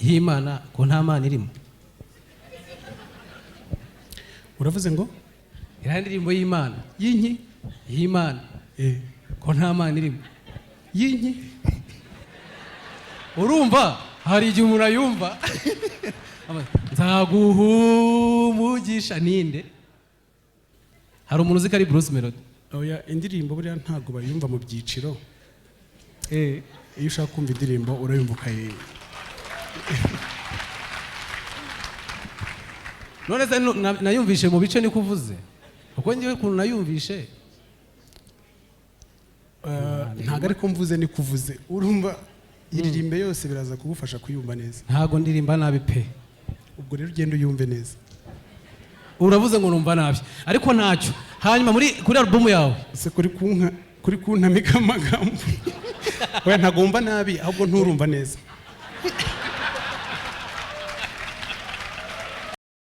y'Imana ko nta Mana irimo? Uravuze ngo? Iriya ndirimbo y'Imana. Y'inki? Y'Imana. Ko nta Mana irimo. Y'inki? Urumva hari igihe umuntu ayumva, nzaguha umugisha ninde? Hari umuntu uzi ko ari Bruce Melody? Oya, indirimbo buriya ntabwo bayumva mu byiciro. Iyo ushaka kumva indirimbo urayumva ukayi None se nayumvishe mu bice niko uvuze? Kuko ngewe ukuntu nayumvishe Ntabwo ariko mvuze niko uvuze. Urumva iririmbe yose, biraza kugufasha kuyumva neza. Ntabwo ndirimba nabi pe. Ubwo rero ugenda uyumve neza. Uravuze ngo numva nabi, ariko ntacyo. Hanyuma kuri alubumu yawe Ese kuri kuntamika amagambo? Oya, ntabwo wumva nabi, ahubwo nturumva neza.